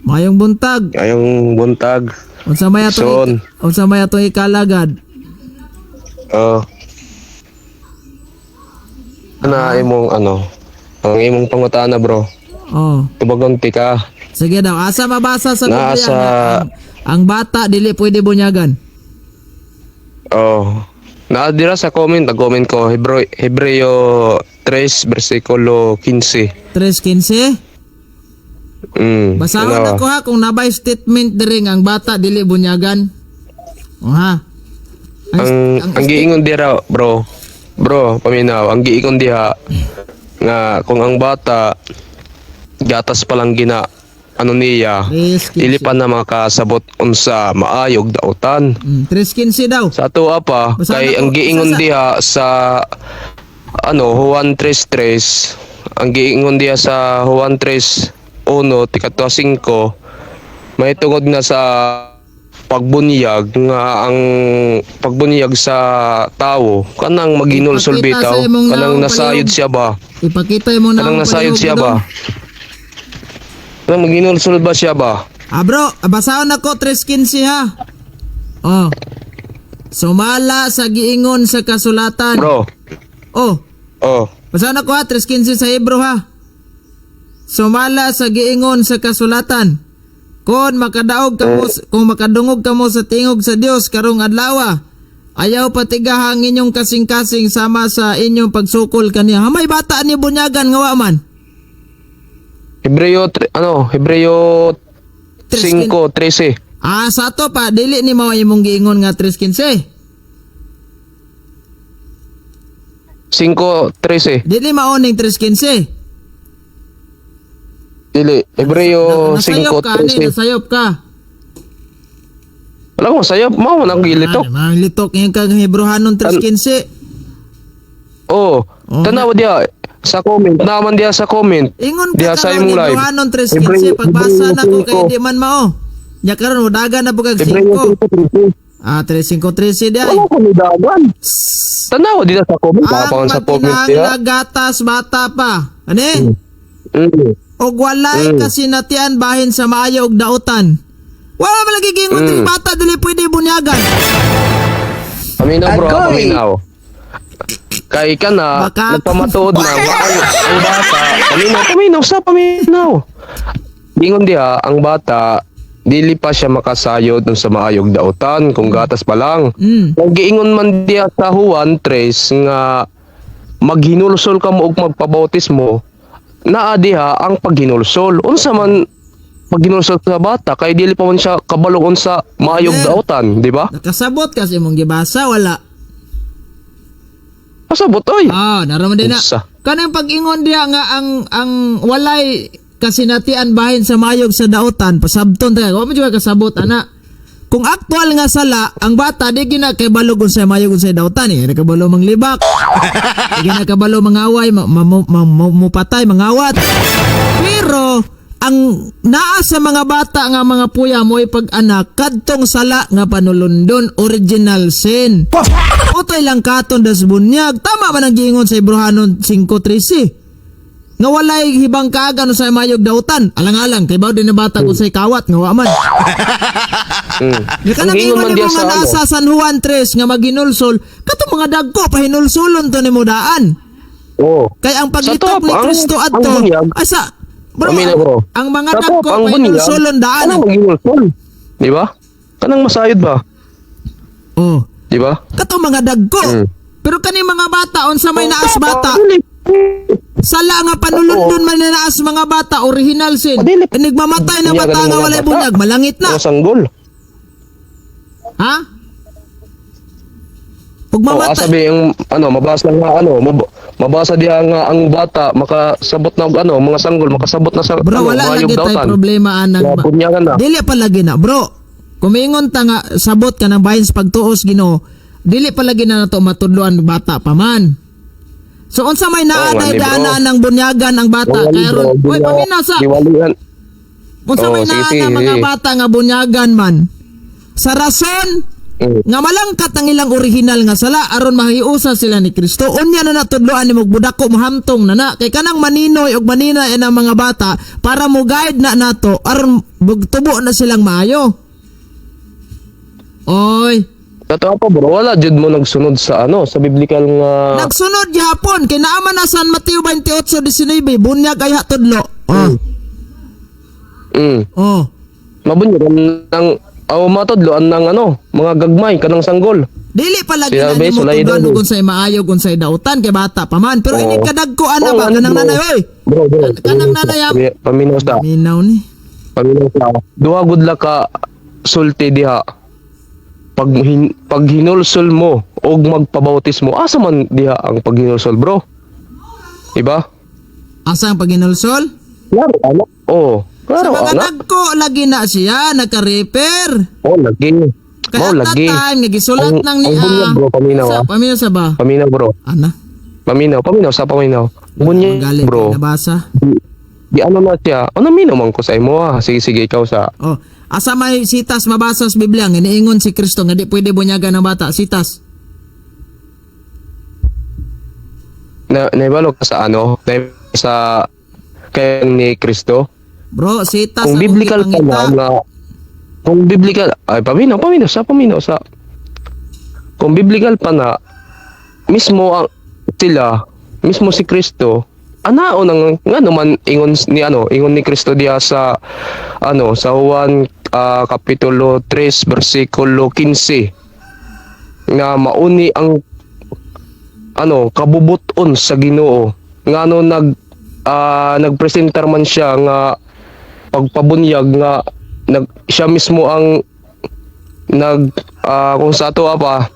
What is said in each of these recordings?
Mayong buntag. Ayong buntag. Unsa may atong Son. Unsa may atong ikalagad? Oh. Ana imong ano? Ang imong pangutana, bro. Oh. Tubagon ti ka. Sige daw, asa mabasa sa Naa Biblia nga ang bata dili pwede bunyagan? Oh. Naa dira sa comment, nag-comment ko Hebreo 3 versikulo 15. 3:15. Basahon Ano? ako ha kung nabay statement diri nga ang bata dili bunyagan. Oh ha. Ang giingon dira, bro. Bro, paminaw, ang giingon diha nga kung ang bata gatas pa lang gina ano niya, 3:15. dili pa na makasabot unsa maayog dautan. 3:15 daw. Sa ato pa Basta kay ano ang po, giingon diha sa ano Juan 3:3, ang giingon diha sa Juan 3:1 tikatwa 5, may tungod na sa pagbunyag nga ang pagbunyag sa tawo kanang maginulsol Ipakita bitaw sa imong kanang naong nasayod palihog. siya ba? Ipakita mo na Kanang nasayod siya ba? Kanang maginulsol ba siya ba? Ah bro, basahon ako 3:15 ha. Oh. Sumala sa giingon sa kasulatan. Bro. Oh, Oh. basahon ako ha, 3:15 sa Hebro ha. Sumala sa giingon sa kasulatan. Kung makadaog kamo, kung makadungog kamo sa tingog sa Dios karong adlaw, ayaw patigaha ang inyong kasing-kasing sama sa inyong pagsukol kaniya. Hamay bata ni bunyagan nga wa man. Hebreo ano Hebreo 5:13. Ah, sa ato pa dili ni mao imong giingon nga 3:15. 5:13. Dili mao ning 3:15. Dili, Hebreo Nasayop ka ani, 5:13. nasayop ka. Wala ko sayop, mao man ang gilitok. Ah, mga litok ngayon kang Hebrohanon 3:15. Oh, Oh, tanaw diha sa comment, naman diha sa comment. Ingon Diha ka sa karon imong live. Hebrohanon 3:15 pagbasa Hebreo na ko kay 5. di man mao. Nya karon udagan na po kag Hebreo 5. 5:13. Ah, 3:5:13 di ay. Wala ko nidagan. Tanaw diha sa comment, Ang tapangan sa comment diha. magkinahanglan gatas bata pa. Ani? Og walay kasinatian bahin sa maayo og dautan. Wala man lagi giingon mm. bata dili pwede bunyagan. Paminaw, bro, Agoy. paminaw. Kay ka na, nagpamatuod na, nga ang bata, paminaw, paminaw, sa paminaw. Ingon diha, ang bata, dili pa siya makasayod dun sa maayog dautan kung gatas pa lang. Kung giingon man diha sa Juan 3 nga maghinulsol ka mo og magpabautismo, naa diha ang paghinulsol. Unsa man paghinulsol sa bata kay dili pa man siya kabalo unsa maayog Eh. dautan, di ba? Nakasabot kasi imong gibasa wala. Pasabot oy. Ah, naroon din na. Unsa? Kanang pag-ingon diha nga ang walay kasinatian bahin sa mayog sa dautan, pasabton ta. Wa man jud ka kasabot ana. Kung aktual nga sala, ang bata di gina kay balog sa mayog sa dautan eh. Di kabalo manglibak. Di gina kabalo mangaway, mupatay, mangawat. Pero ang naa sa mga bata nga mga puya mo pag-anak kadtong sala nga panulundon, original sin. Utoy lang katon das bunyag. Tama ba nang giingon sa Ibrohanon 5:13? Nga walay hibang kaagan sa mayog dautan. Alang-alang kay baw din na bata kung say kawat nga wa man. Nga Ang kanang giingon ingon man nimo diha nga sa ano, nasa San Juan 3 nga maginulsol, katong mga dagko pahinulsulon to nimo daan. Oh. Kay ang Sa paglitok top, ni Kristo ang adto bunyag, ay sa bro, Paminaw, bro. ang mga Sa top, dagko ang bunyag, pahinulsulon daan. Kanang maghinulsol. Di ba? Kanang masayod ba? Oh, Di ba? katong mga dagko. Pero kani mga bata unsa may naas bata? Dili. Sala nga panulundon man na naas mga bata, original sin. Dili. Eh, nagmamatay na Bunyagan bata ng nga mga walay bata. bunyag, malangit na. Mga sanggol. Ha? Pag Oh, mamatay, asabi ang ano, mabasa nga ano, mabasa diha nga ang bata makasabot na og ano, mga sanggol makasabot na sa bro, ano, wala maayog lagi tay dautan. problema anang Nga, bunyagan na. Dili pa lagi na, bro. Kumingon ta nga sabot ka ng bahin sa pagtuos Ginoo, dili pa lagi na nato matudloan bata pa man. So unsa may Oo naa nga day ni, bro. dana ng bunyagan ang bata Wali, kay bro, ron. Oy, paminaw sa. Diwalian. Unsa Oo, may sige, naa sige, na mga sige. bata nga bunyagan man. Sa rason Nga malangkat ang ilang original nga sala aron mahiusa sila ni Kristo. Unya na natudloan nimo budako mohamtong na na kay kanang maninoy og maninay ang mga bata para mo guide na nato aron tubo na silang maayo. Oy, Totoo pa, bro, wala jud mo nagsunod sa ano, sa biblical nga nagsunod gihapon kay naa man na San Mateo 28:19, bunyag ay hatudlo. Oh. Oh. Mabunyag ang aw matudloan ng ano, mga gagmay kanang sanggol. Dili pa lagi Sila na be, nimo sulay tudloan daw. ug unsay maayo ug unsay dautan kay bata pa man. Pero Oo. ini kadagko ana Oo, ba ano, kanang bro. nanay oy. Bro, bro. Kanang nanay am. Paminaw sa. Minaw ni. Paminaw sa. Duha gud la ka sulti diha. Pag hinulsol mo og magpabautismo, asa man diha ang paghinulsol, bro? Diba? Asa ang paginulsol? Klaro ana. Oo. Sa Klaro mga ana. dagko lagi na siya naka-repair. Oh, lagi. Kaya Mao at that lagi. time nga gisulat nang Ang niya. bunyag, bro, paminaw, Sa ah. paminaw sa ba? Paminaw, bro. Ana. Paminaw, paminaw sa paminaw. Bunyag, Magaling bro. nabasa. Di ano na siya. Ano minaw man ko sa imo ah. Sige, sige, ikaw sa. Oh, asa may sitas mabasa sa Biblia nga niingon si Kristo nga di pwede bunyagan ng bata, sitas. Na naibalo ka sa ano? Naibalo sa kay ni Kristo. Bro, sitas Kung ang biblical pa gipangita. na nga kung biblical ay paminaw, paminaw sa paminaw sa kung biblical pa na mismo ang sila mismo si Kristo anao nang ngano man ingon ni ano ingon ni Kristo diha sa ano sa Juan kapitulo 3 bersikulo 15 nga mauni ang ano kabubuton sa Ginoo ngano nagpresentar man siya nga pagpabunyag nga siya mismo ang nag kung sa ato pa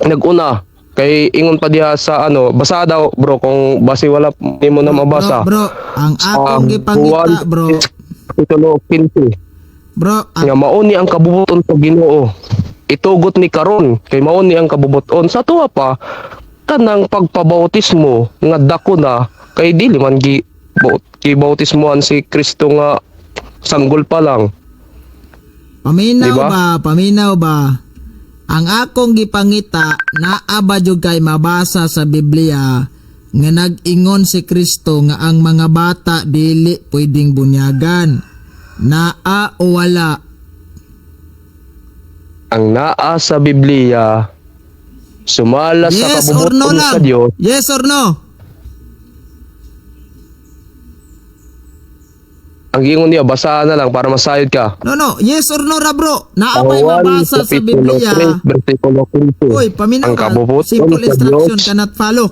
naguna kay ingon pa diha sa ano basa daw bro kung basi wala nimo na mabasa. Bro, bro, ang akong gipangita, Juan bro. Kapitulo 15 Bro, ang nga mauni ang kabubuton sa Ginoo itugot ni karon kay mauni ang kabubuton sa tuwa pa kanang pagpabautismo nga dako na kay dili man gi gibautismoan si Kristo nga sanggol pa lang. Paminaw Diba? ba? Paminaw ba? Ang akong gipangita naa ba jud kay mabasa sa Biblia nga nag-ingon si Kristo nga ang mga bata dili pwedeng bunyagan. Naa o wala? Ang naa sa Biblia sumala sa Yes or no kabubuton lang? sa Dios. Yes or no? Ang gingon niya basahan na lang para masayod ka. No, no. Yes or no ra, bro? Naa ba'y Juan, mabasa sa Kapitulo Biblia? 3, versikulo 15. Uy, paminaw Ang ka. kabubuton Simple sa instruction Dios cannot follow.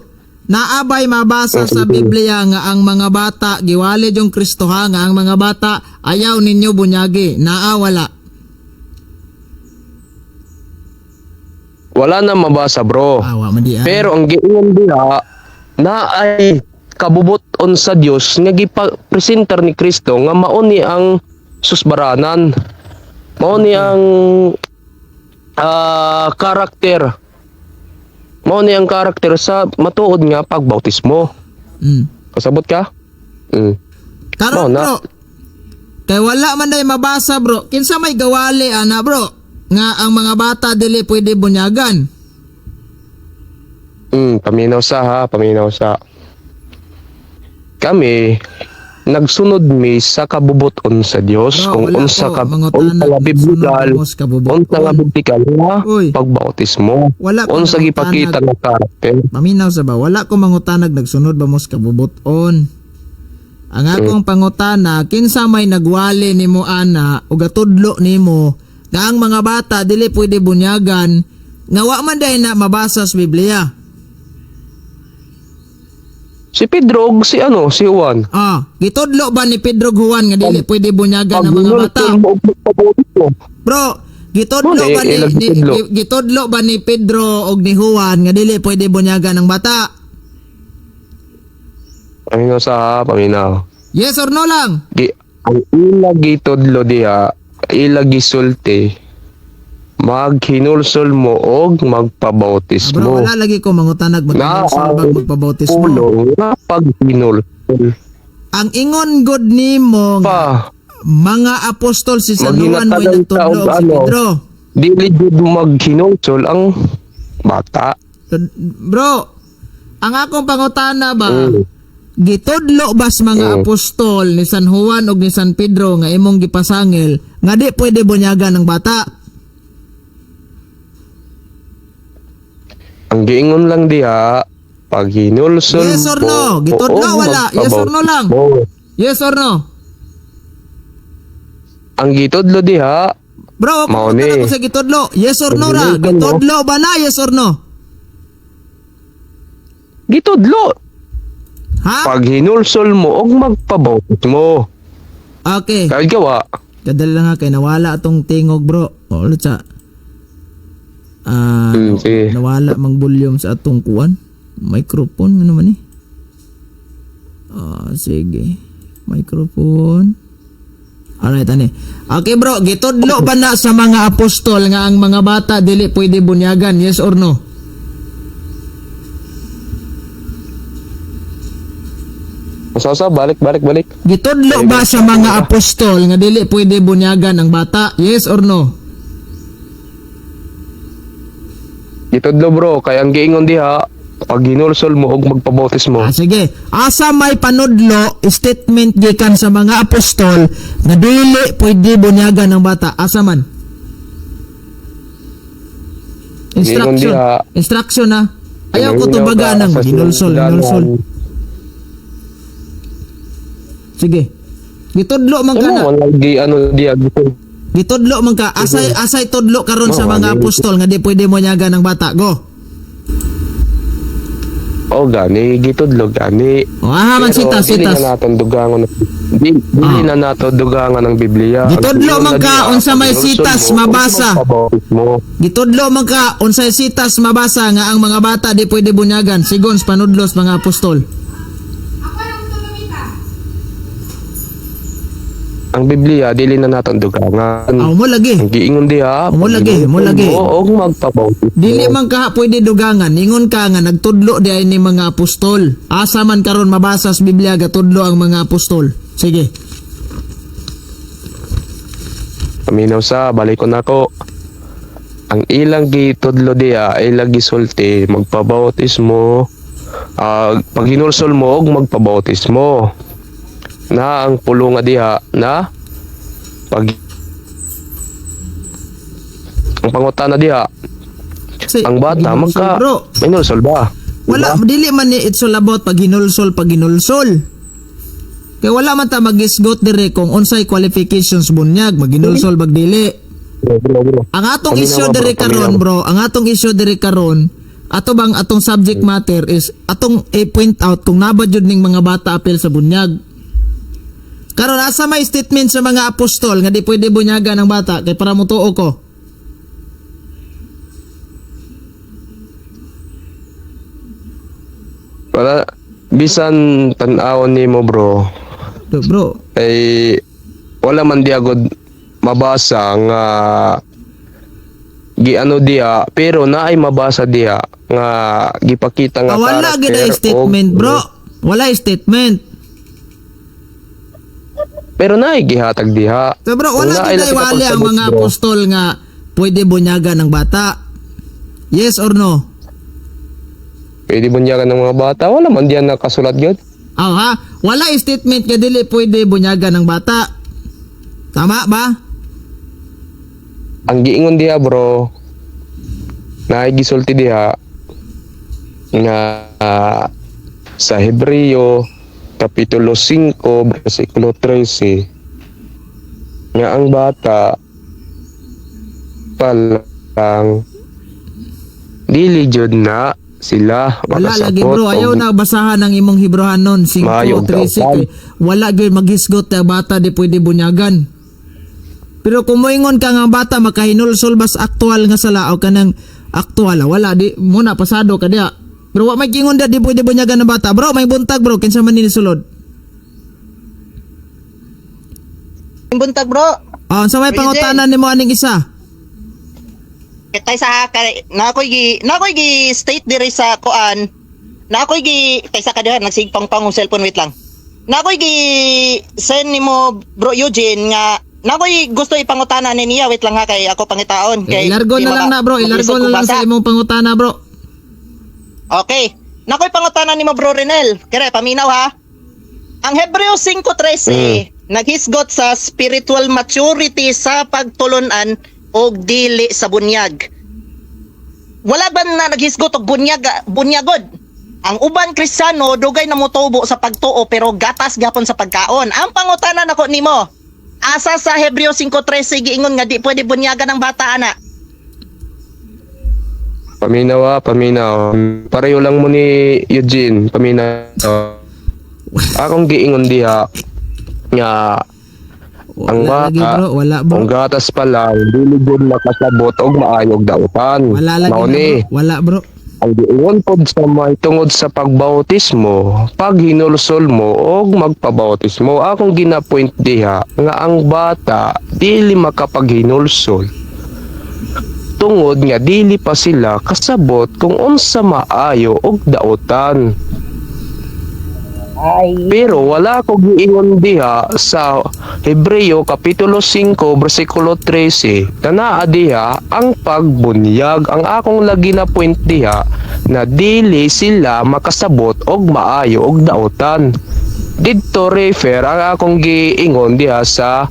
Naabay mabasa sa Biblia nga ang mga bata giwalid yung Kristo ha nga ang mga bata ayaw ninyo bunyagi. Naa wala. Wala na mabasa, bro. Awa man di ay. Pero ang giingon diha na ay kabubuton sa Dios nga gipa-presenter ni Kristo nga mao ni ang susbaranan. Mao ni ang karakter. Mao ni ang karakter sa matuod nga pagbautismo. Kasabot ka? Karon Mao na. bro. Kay wala man day mabasa bro. Kinsa may gawali ana bro nga ang mga bata dili pwede bunyagan. Paminaw sa ha, paminaw sa. Kami nagsunod mi sa kabubuton sa Dios Bro, kung wala unsa ko ka mangutanag, unsa nga nagsunod biblical mo sa kabubuton. unsa nga biblical nga Uy. pagbautismo Wala ko unsa nangutanag. gipakita nga karakter. Paminaw sa ba? Wala ko mangutanag nagsunod ba mo sa kabubuton. Ang akong pangutana, kinsa may nagwali nimo ana ug gatudlo nimo nga ang mga bata dili pwede bunyagan nga wa man dahil na mabasa sa Biblia. Si Pedro ug si ano si Juan. Ah, gitudlo ba ni Pedro ug Juan nga dili pwede bunyagan ang mga bata? Pag mo og pagbautismo. Bro, gitudlo Mo, ba ni, ilag ni gitudlo. gitudlo ba ni Pedro og ni Juan nga dili pwede bunyagan ang bata? Paminaw sa ha, paminaw. Yes or no lang? Ang ila gitudlo diha, ila gisulti maghinulsol mo og Ah, bro, magpabautismo. wala lagi ko mangutanag Na maghinulsol bag magpabautismo. pulong nga paghinulsol Ang ingon god nimo nga pa mga apostol si San Juan mo'y Maghinatagan ka nagtudlo og og si ano. Pedro. Dili jud maghinulsol ang bata. Bro, ang akong pangutana ba, gitudlo bas mga apostol ni San Juan ug ni San Pedro nga imong gipasangil nga di pwede bunyagan ng bata? Ang giingon lang diha, pag hinulsol Yes or no? mo, Gitudlo, oo, wala. Yes or no lang? mo. Yes or no? Ang gitudlo diha, Bro, Mao kung ni. ko sa gitudlo, yes or no ra? Pag hinulsol mo. Gitudlo ba na? Yes or no? Gitudlo. Ha? Pag hinulsol mo og magpabautis mo. Okay. Kaya gawa. Kadali lang ha, kay nawala atong tingog, bro. O, lutsa. Ah, Sige. nawala mang volume sa atong kuan. Microphone, ano man eh? Ah, sige. Microphone. Alright, ani. Okay bro, gitudlo ba na sa mga apostol nga ang mga bata dili pwede bunyagan, yes or no? Usasa, balik, balik, balik. Gitudlo ba sa mga apostol nga dili pwede bunyagan ang bata, yes or no? Gitudlo, bro, kay ang giingon diha, pag hinulsol mo og magpabautis mo. Ah, sige. Asa may panudlo, statement gikan sa mga apostol nga dili pwede bunyagan ng bata. Asa man? Instruction. Giingon diha. Instruction na. Ayaw ko Minaw tubaga ka ng sa ginulsol, sinugdanan. ginulsol. Sige. Gitudlo man ka Ano na. man lagi ano diha gitudlo. Gitudlo man ka. Asay asay tudlo karon sa Oh, mga ano? apostol nga di pwede munyagan ng bata. Go. O gani gitudlo gani. O aha man Pero sitas dili sitas. na nato dugangan. Dili na nato dugangan ang Biblia. Ang Gitudlo giingon man na ka, diha, unsa may pag hinulsol sitas mo, mabasa. magpabautis mo. Gitudlo man ka unsay sitas mabasa nga ang mga bata di pwede bunyagan sigon sa panudlos mga apostol. Ang Biblia dili na nato dugangan. Aw mo lagi. Ang giingon diha, Mo lagi, mo pag lagi. hinulsol mo og magpabautis mo. Dili man ka pwede dugangan, ingon ka nga nagtudlo di ay ni mga apostol. Asa man karon mabasa sa Biblia gatudlo ang mga apostol. Sige. Paminaw sa balik ko nako. Ang ilang gitudlo diha ay ilang gisulti magpabautis mo. Ah, pag hinulsol mo og magpabautis mo. Na ang pulo nga diha na pag ang pangutana diha Say, ang bata hinulsol, magka bro. hinulsol ba? Wala dili man ni it's all about pag hinulsol pag hinulsol. Kay wala man ta magisgot dire kung unsay qualifications bunyag, maghinulsol bag dili. Bro, bro, bro. Ang atong Paminaw issue bro, diri karon paminaw. bro, ang atong issue diri karon, ato bang atong subject matter is atong i-point out kung naba jud ning mga bata apel sa bunyag. Karon asa may statement sa mga apostol nga di pwede bunyagan ang bata kay para motuo ko. Wala bisan tan-awon nimo, bro, Do, bro, ay wala man di agad mabasa nga giano diha pero naay mabasa diha nga gipakita nga ah, wala karakter gid ay statement, bro. Wala statement. Pero naay gihatag diha. So bro, Kung wala naay gid ay nakita wali ang pagsabot, mga bro, apostol nga pwede bunyagan ng bata. Yes or no? Pwede bunyagan ng mga bata, wala man diyan nakasulat gyud. Ah, ha? Wala statement nga dili pwede bunyagan ng bata. Tama ba? Ang giingon diha, bro, naay gisulti diha nga sa Hebreo kapitulo 5 bersikulo 13 nga ang bata pa lang dili jud na sila Wala lagi makasabot bro, ayaw og na basahan ang imong Hebrohanon 5 Maayong 13 taon. kay wala gyud maghisgot ang bata di pwede bunyagan. Pero kung moingon ka nga ang bata makahinulsol bas aktual nga sala o kanang aktual ah, wala di muna pasado ka diha. Pero wa may kingon di pwede bunyagan ang bata. Bro, may buntag bro, kinsa man ni sulod. Buntag, bro. Ah, unsa may Pwede. pangutana nimo aning isa? Kay sa kay na ako'y gi state diri sa kuan. Na ako'y gi kay sa kadiha nagsigpang pang cellphone, wait lang. Na ako'y gi send nimo, bro Eugene, nga Nakoy gusto ipangutana ni niya, wait lang ha kay ako pangitaon Eh, kay ilargo di na lang na, bro. Ilargo maglisod na kong lang basa. sa imong pangutana, bro. Okay. Nakoy pangutana nimo, bro Renel. Kere paminaw ha. Ang Hebreo 5:13 naghisgot sa spiritual maturity sa pagtulunan og dili sa bunyag. Wala ba na naghisgot og bunyag bunyagod? Ang uban Kristiyano dugay na motubo sa pagtuo pero gatas gyapon sa pagkaon. Ang pangutana nako nimo, asa sa Hebreo 5:13 giingon nga di pwede bunyagan ang bata ana? Paminaw ah, paminaw. Pareho lang mo ni Eugene, paminaw. Akong giingon diha nga ang Wala lagi, bata, bro. Wala, bro. ang gatas pa lang, dili gud makasabot og maayog dautan. Wala lagi Mao na, ni, bro. Wala, bro. ang giingon pod sa may tungod sa pagbautismo, pag hinulsol mo og magpabautismo, akong ginapoint diha nga ang bata dili makapaghinulsol tungod nga dili pa sila kasabot kung unsa maayo og dautan. Ay. Pero wala ko giingon diha sa Hebreo kapitulo 5 bersikulo 13 na naa diha ang pagbunyag. Ang akong lagi na point diha na dili sila makasabot og maayo og dautan. Didto refer ang akong giingon diha sa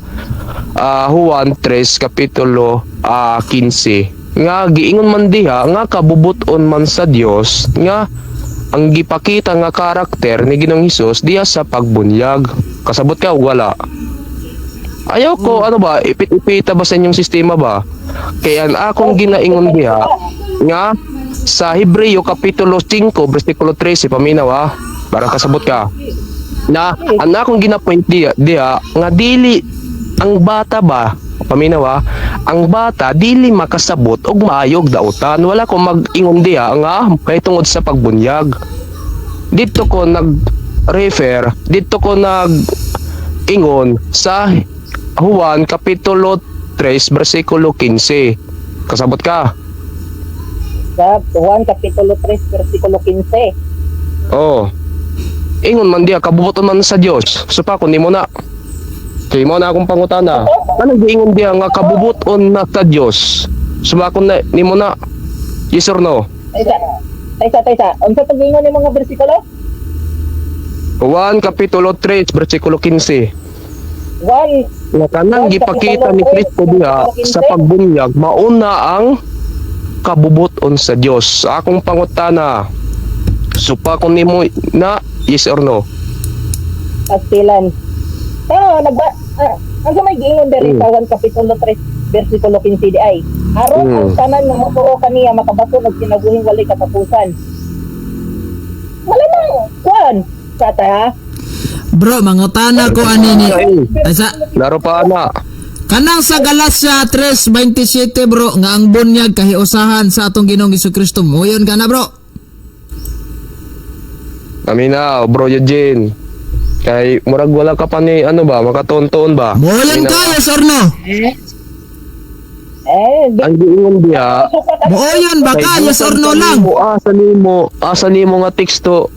Juan 3 kapitulo 15 nga giingon man diha nga kabubuton man sa Dios nga ang gipakita nga karakter ni Ginoong Hesus diha sa pagbunyag. Kasabot ka o wala? Ayaw ko, ano ba, ipit-ipita ba sa inyong sistema ba? Kaya ang akong ginaingon diha nga sa Hebreo kapitulo 5 bersikulo 13, paminaw ha, para kasabot ka. Na ang akong ginapoint diha, diha nga dili ang bata ba, paminaw ha, ang bata dili makasabot og maayog dautan. Wala ko mag-ingon diha nga kay tungod sa pagbunyag. Dito ko nag-refer, dito ko nag-ingon sa Juan Kapitulo 3 versikulo 15. Kasabot ka? Sa Juan Kapitulo 3, versikulo 15. Oo. Ingon man diha, kabubuton man sa Dios. Supa ko nimo na. Kay mo na akong pangutana. Anong giingon diha nga kabubuton na sa Dios? Supa ko na nimo na. Yes or no? Taysa, taysa, taysa. Unsa to giingon ni mga bersikulo? Juan Kapitulo 3 versikulo 15. 1 Nga kanang gipakita ni Kristo diha sa pagbunyag mauna ang kabubuton sa Dios. Sa akong pangutana, supa ko nimo na, yes or no? Pastilan. Pero nagba ang sa may giingon diri sa 1 Kapitulo 3 versikulo 15 di ay aron ang tanan nga motuo kaniya makabaton og kinabuhing walay katapusan. Malamang kuan sa ta ha? Bro, mangutana ko ani ni. Ay, sa Laro pa ana. kanang sa Galatia 3:27, bro, nga ang bunyag kahiusahan sa atong Ginoong Kristo. Moyon ka na, bro. Aminaw, bro Eugene. Kay murag wala ka pa ni ano ba, makatuon-tuon ba? Moyon Aminaw. ka, yes or no? Eh, di Ang giingon diha, sukat ang Moyon ba ka, kay yes or no lang? Mo, asa nimo nga teksto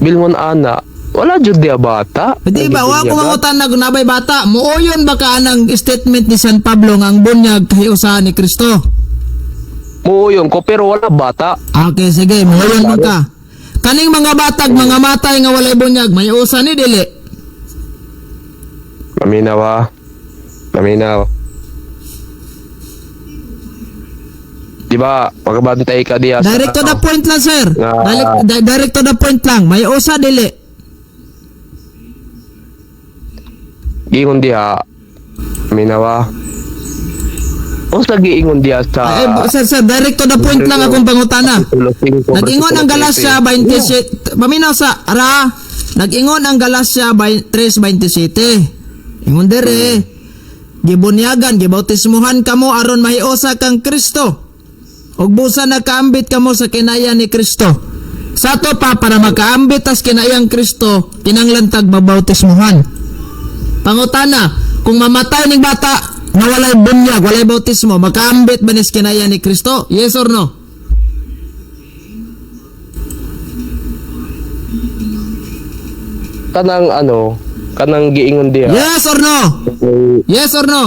bilngon ana. Wala jud diha bata. Di ba, wa ko Nagibunyagan. mangutan na nabay bata. Moyon ba ka anang statement ni San Pablo nga ang bunyag kahiusahan ni Kristo? Muuyon ko pero wala bata. Okay, sige, moyon man ka. Kaning mga batag, mga matay nga walay bunyag, may usa ni dili. Paminaw ha. Paminaw. Di ba, magbantay ka diha sa Direct to the point lang, sir. Ah. Direct to the point lang. May usa dili. Giingon diha. Paminaw ha. Unsa giingon diha sa Ay, sir, sir, direct to the point lang akong pangutana. Kapitulo 5, Nag-ingon ang versikulo Galacia 27. Paminaw sa ara. Nag-ingon ang Galacia 3:27. Ingon dere. Gibunyagan, gibautismuhan kamo aron mahiusa kang Kristo. Ug busa nakaambit kamo sa kinaya ni Kristo. Sa ato pa para makaambit tas kinayang Kristo, kinahanglan tag mabautismuhan. Pangutana, kung mamatay ning bata nga walay bunyag, walay bautismo, makaambit ba ni sa kinaya ni Kristo? Yes or no? Kanang ano, Kanang giingon diha. Yes or no? Eh, Yes or no?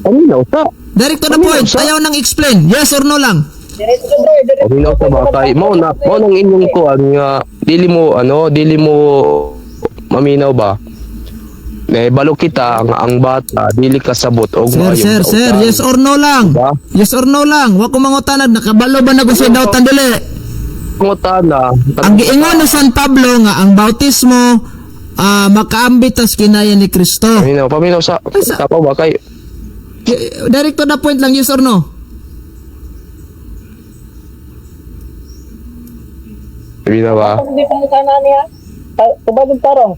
paminaw sa. Direct to the Paminaw point. sa. Ayaw nang explain. Yes or no lang. Diretso bro, diretso. Paminaw sa ba kay mao na mao nang inyong kuan nga dili mo ano, dili mo maminaw ba? Eh, balo kita nga ang bata dili kasabot og Sir, maayong sir, sir, dautan. yes or no lang. Diba? Yes or no lang. Wa ko mangutanag nakabalo ba na kung sa dautan dili. Pangutana, Ang giingon ni San Pablo nga ang bautismo makaambit tas kinaya ni Kristo. Paminaw, paminaw sa Ay, sa- tapaw ba kay Direct to the point lang, yes or no? paminaw ba? Hindi pangutana niya. Tubag og tarong.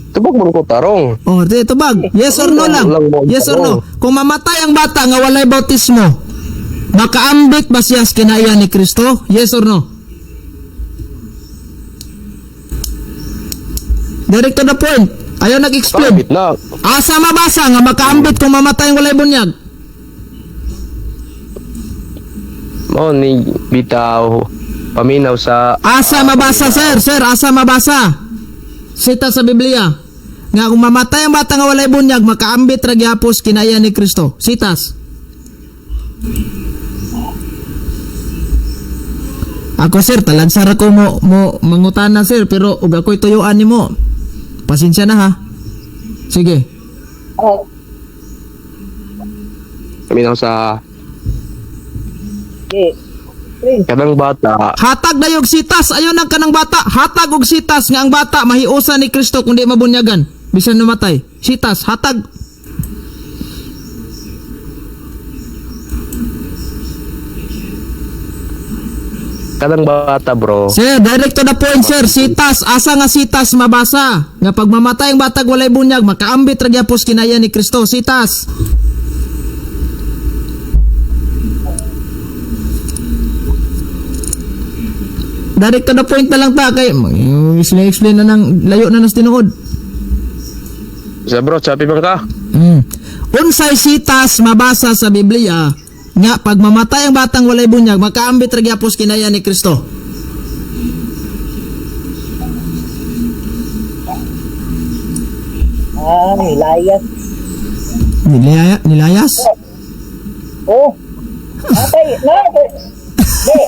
Tubag man ko tarong. Oh, di tubag. Yes or no lang. Lang mo ang Yes or no. tanong. Kung mamatay ang bata nga walay bautismo, makaambit ba siya sa kinaya ni Kristo? Yes or no? Direct to the point. Ayaw nag-explain. Pambit na. Asa mabasa nga makaambit kung mamatay ang walay bunyag? Mao ni bitaw paminaw sa Asa mabasa, sir, sir, asa mabasa. Sita sa Biblia. Nga kung mamatay ang bata nga walay bunyag, makaambit ra gyapos kinaya ni Kristo. Sitas. Ako sir, talansar ako mo mangutana sir, pero ug ako'y tuyuan nimo. Pasensya na ha. Sige. Oh, paminaw sa okay. Please. kanang bata. Hatag na yung sitas, ayon ang kanang bata. Hatag og sitas nga ang bata mahiusa ni Kristo kung di mabunyagan bisan namatay. Sitas, hatag. Kanang bata, bro. Sir, direct to the point, sir. Sitas, asa nga sitas mabasa? Nga pag mamatay ang batag walay bunyag, makaambit ra gyapos kinaya ni Kristo. Sitas. Direct to the point na lang ta kay explain explain na nang layo na nas tinuod. Sa bro, sabi man ka. Unsay sitas mabasa sa Biblia nga pag mamatay ang batang walay bunyag, makaambit ra gyapos kinaya ni Kristo. Ah, nilayas. Nilayas? Oh. Atay, na. Di,